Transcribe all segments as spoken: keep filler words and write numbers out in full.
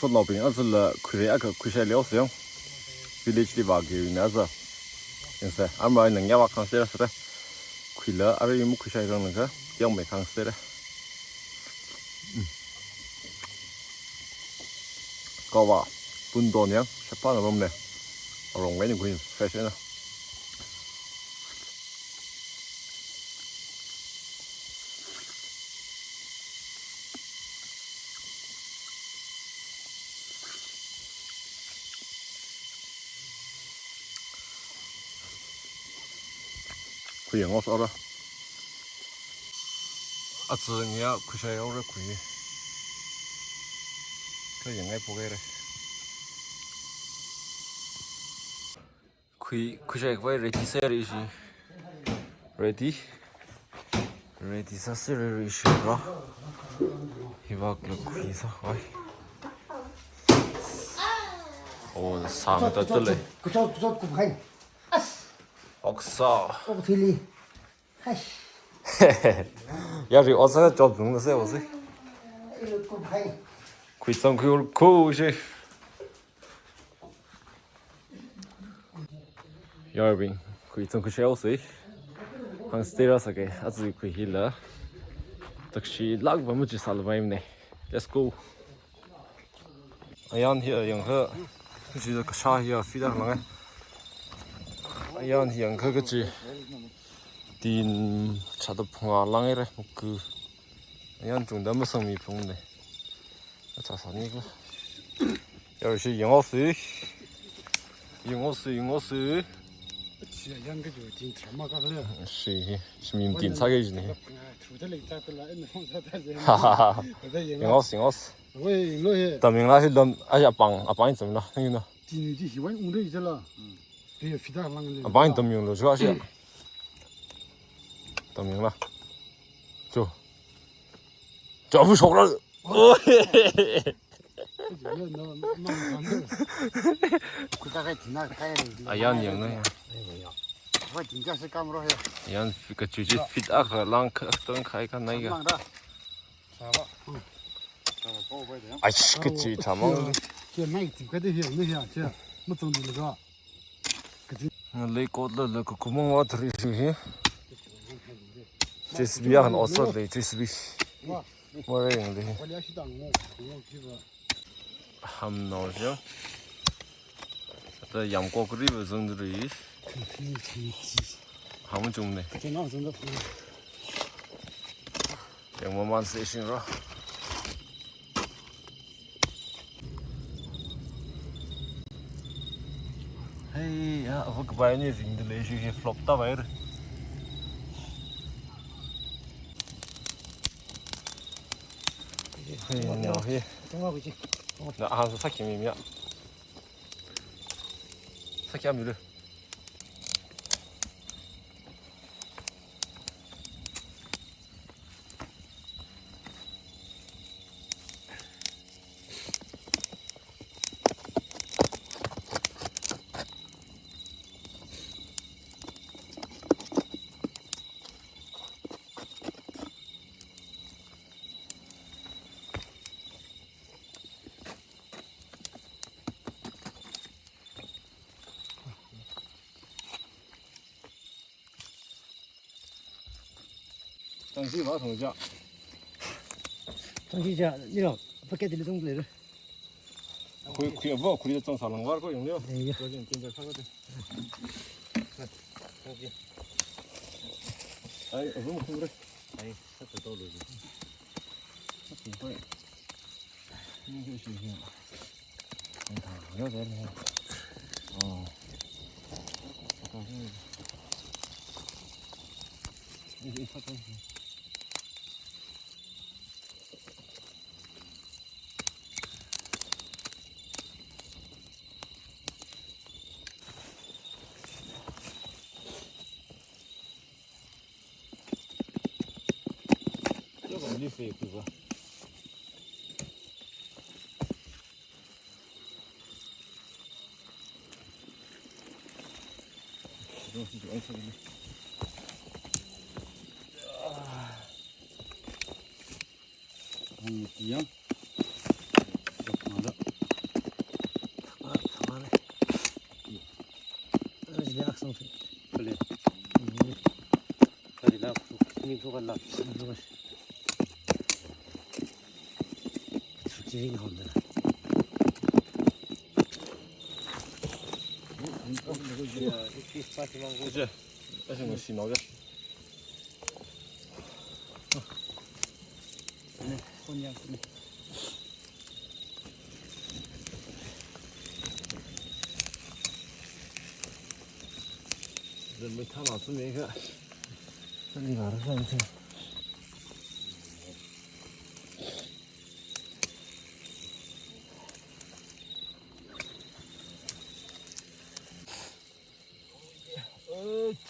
Sotnaobing, azala khuirei akha khuishai leosa yong. Village li vāki na aza. Yangsa, arma nang yawa khangsera sera. Khuila arui mu khuishai rang nang kha, yangmei khangsera. Kawa, pundon yang, shapana romne. Arong ngai ni kui, fresh na. Khuiya ngos ora. Atsi ngiya khuishai ora khui. Khuiya ngai pogere. Khui, khuishai khavai ready sāri shi. Ready. Ready sāsāri shi ra. Hivak la khuisā khavai. Oh, sāngda tale. Kuchot, kuchot, kuchot, kuphai. As. Oksa. Okthili. Hai. Yari oksa chop dung se osi. Ilu kuphai. Khuisang khui ur khu shi. Yarbing, khuisang khuishai osi. Hang stera sake, atsi khui hila. Takshi lak ba muji salvai ne. Let's go. Ayan hi ayang kha, jida kasha hi a fida lang e. Ayan hi yang kha kachi. Tin chada phunga lang e re, muku. Ayan chungda masang mi phung ne. Acha sani ko. Yar shi yang osi. Yang osi, yang osi. Shi yang ka ju tin chama ka le. Shi, shi min tin sa ke jini. Chu ta le ta ta la, en hong ta ta le. Ha, ha, ha. Yang osi, yang osi. Wei, lo he. Taming la shi dam, ai apang, apang in tam la, ni na. Tin ji hi wan ung de la. Te fida lang le. Apang in tam yung lo, jua shi. Tam yung la. Chu. Chu, bu shok la. Ayan yang na. Ayan fi-, kachi chi fit akha lang kha, tang khai kha nai ga. Ai, kachi thamang. Ngalei kot la la kukumang wa thri hi. J C B a han osa le, J C B. Wa. Wa re ngalei. Ham no jo. Ata yam kokri ba zung ri. Ham chung ne. Yang maman se shin ro. Hey, ya, apa kebai ni ring de le shi flop ta bai. Hey, no, hey. Na, ah, sa kimi mi ya. Sa kia mi le. Tangsi ba thong ja. Tangsi ja, ni lo, packet li tong le. Khui, khui abo, khui tong sa lang war ko yung yo. Ai, ya. Ko jin tin ja sa ko de. Ai, abo mo khui re. Ai, sa ko to lo. Sa ko. Yang. Thakma da. Thakma, thakma le. Aji le aksang se. Kale. Kali la, ni ko kala. Suki ring hon da. Aja, aja ngasi nao ja. Ren mai thana sum yeka. Sani gara sa. Ach.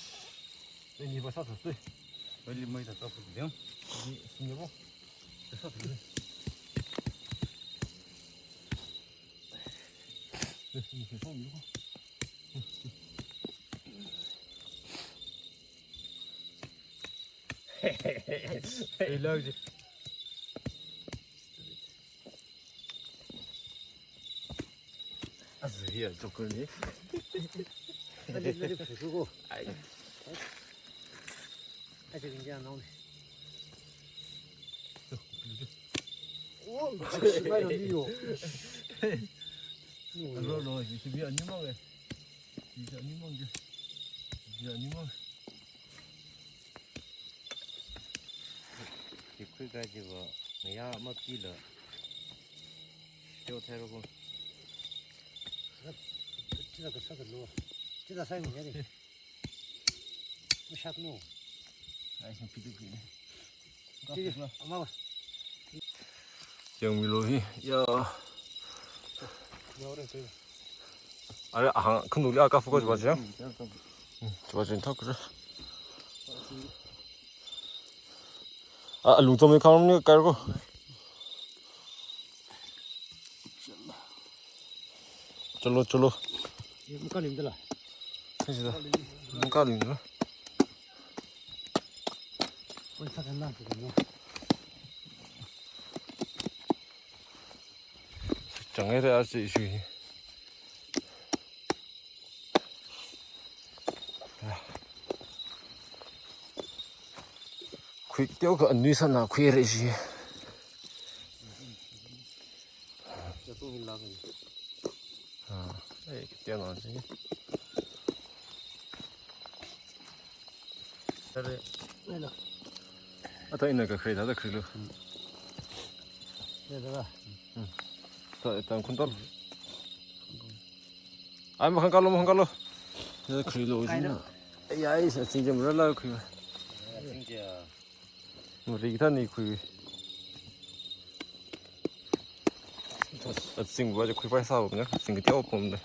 Ini pasal satu. Beli mai tak apa dia. Ini sini apa? Pasal satu. Ini sini apa? Ini lagi. Azu ya, jokar ni. Tadi, tadi, pukul ko. Ai. Aja kinja nong. Oh, mai lo ni yo. Lo, lo, si bi ani mang eh. Si bi ani mang je. Si bi ani mang. Khi khuikajiva ngayā mapila. Teo thairo ko. Chida kasā kalo. Chida sai mo yari. Mashat mo. Ai, sing pidu kine. Chida, ama ba. Yangmilo hi, ya. Are, ahang, kunduli aka focus ba jang. Chuwa jen thak kre. A, alung chom ni kham ni kar ko. Chalo, chalo. Ye, muka lim dala. Kaji da. Muka lim dala. Koi sa kan na, sa kan na. Chang ai re a chi shui. Khui teo ka anui sana khui re shi. Ah, eh, teo na shi. Tare. Ata ina ka khui, tata khui lo. Ya, tara. Hmm. Ta, ta khun ta. Ai, makhang kalo, makhang kalo. Ya, khui lo. Ai, ai, sa ching jam ra la khui. Ching ja. Mari kita ni khui. Aching ba je khui pai sa ba na, aching kiti op pom de.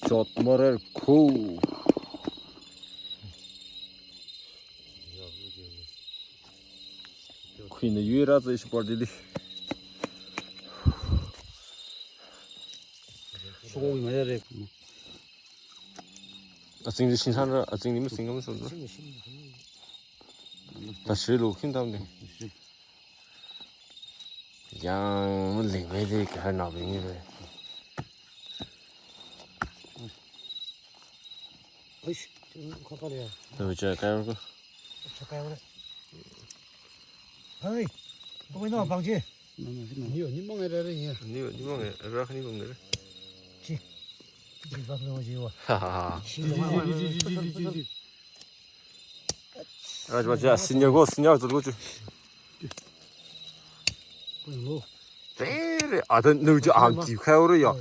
Chot marer khu. Khuina yui ra zai shi par dili. Sungui ma yare. Aching di sing san ra, aching di mi sing kam sun ra. Sing, sing, sing. Ta shi lo khin tam de. Yang ling mai de ka na bing de. Uish, chun kho pa le ya. To cha ka ko. Cha ka ko. Hai, ko no bang je. Ni ni mang ra re ya. Ni ni mang ra ni bang de. Chi. Chi bang lo je wa. Ha ha ha. Chi lo ma. Raj bacha, senior ko, senior zulu chu. Re, re, ada nu chu ang ki khai ro ya.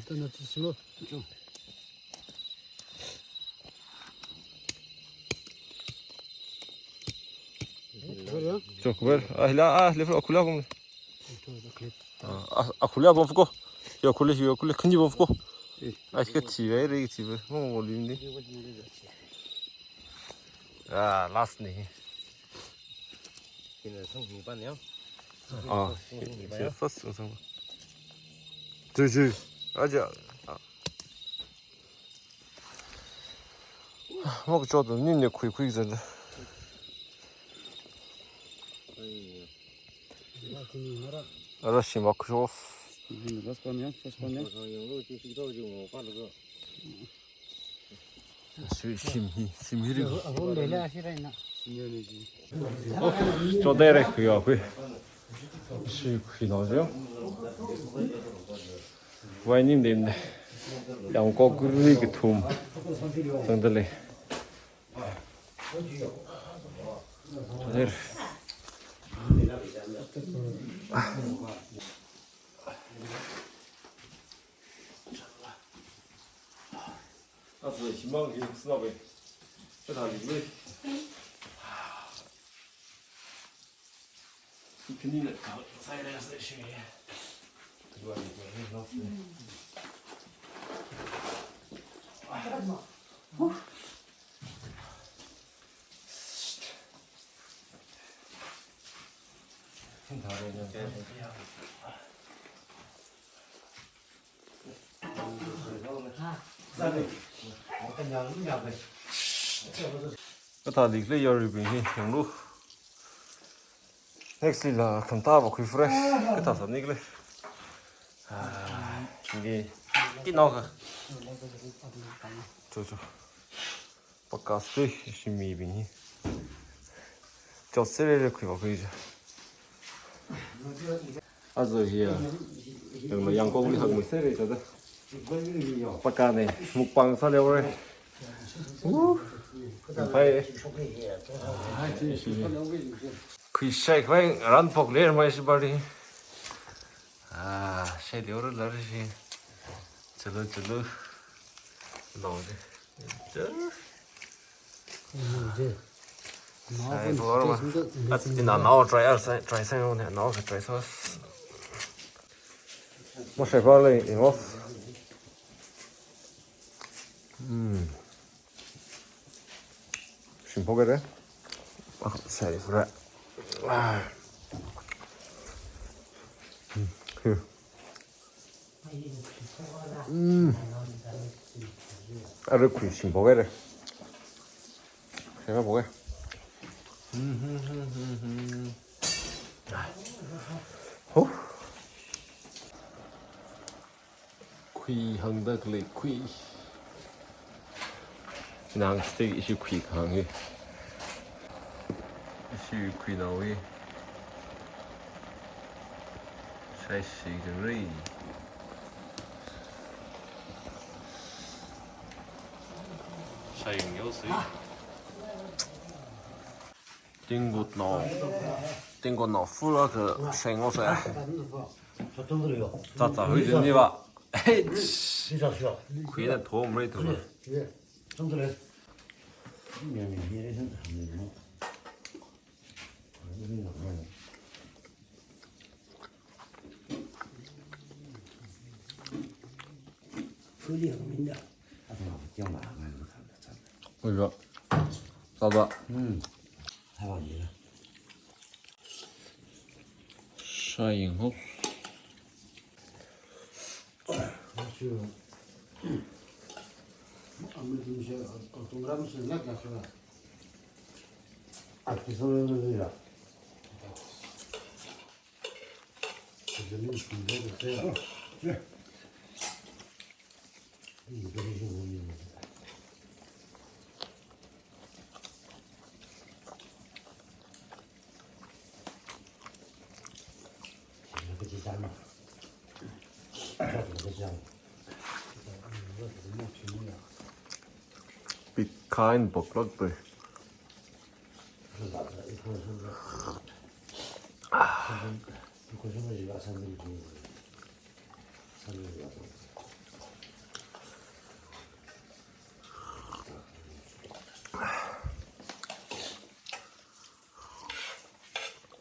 Chok ber, ah, la, ah, le, khula bom. Ah, ah, khula bom ko. Ya khula, ya khula, khani bom ko. Ai, ka chi bai, re, chi bai. Mo, mo, lim ni. Ah, last ni. Kina song ni pan ya. Ah, song ni pan ya. First song. Tuju. Aja. Mok chot ni ne khui khui zan. Ara shim ak chot. First one ya, first one ya. Sui shim hi, shim hi ri. Of, chodai re khui ya khui. Sui khui nao jo. Wai ning dem de. Yangkok ri kathum. Tang de le. Chodai re. Azu shimang hi snow be. Kathā li lui. Ikni na ka sai re sai shi. Tuwa ni ko ni no. Kathā li kle yari bing hi, yanglu. Next li la kham ta ba khui fresh. Kathā sam ni kle. Ah, nge. Ti nao ka. Cho, cho. Pakas tui, shimi bing hi. Chot sere re khui ba khui ja. Azu hi ya. Yang ma yangkong li hak mu sere ta da. Paka ne, mukbang sa leo re. Uh. Pai. Khui shai khui ran pok le mai shi bari. Ah, shai leo re la re shi. Chalo, chalo. Lo de. Sai, ina nao try, ah, sai, try sai ne, nao ka try sai. Mo sai pa le, imo. Hmm. Shim pok re. Ah, sai fura. Ah. Hmm. Hmm. Ara khui shim pok re. Shim pok re. Hmm, hmm, hmm, hmm, hmm. Huh. Khui hāngda khalei khui. Nang stick ishi khui kahāng hi. Ishi khui nao hi. Shai shi kari. Shai yao si. Tingkut nao. Tingkut nao full akha sheng o se. Tata hui jin ni ba. Khui na thom rei thom. Ui ba. Tata. Hmm. Shai ying ho. Big kind boklak pe.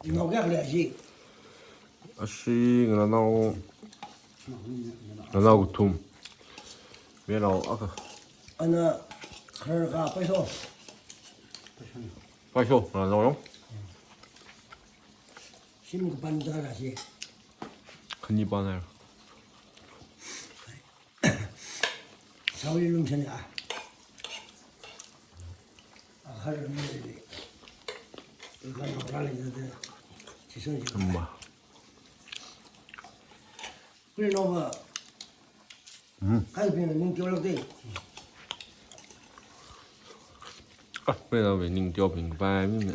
Ngau kyak le ashi. Ashi nganao. Nganao kathum. Melo aka. Ana kharka paiso. Paiso nganao yong. Shim kapan tara shi. Khani pa na. Sauli lum sani a. Amma. Hmm. Ah, pena be ning tio ping pai mi me.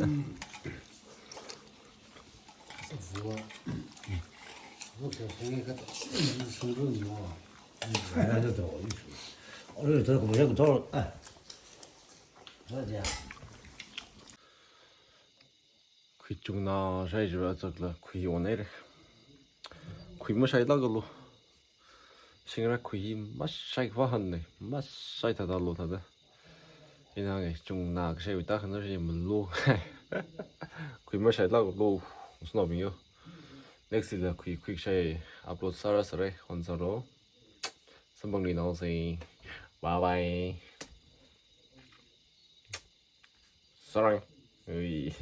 Khui chungna shai jiva chakla khui onaire. Khui mashailākalu. Singrai khui mashai khavā hanne. Mashai thāda lo thāda. Ina ngai chungna kashai wita khana shi malu. Khui mashailākalu. Snow bingo. Next ila khui khui shai upload sāra sāra hon sāro. Samphangluinaosei. Bye bye. Sarai. Ui.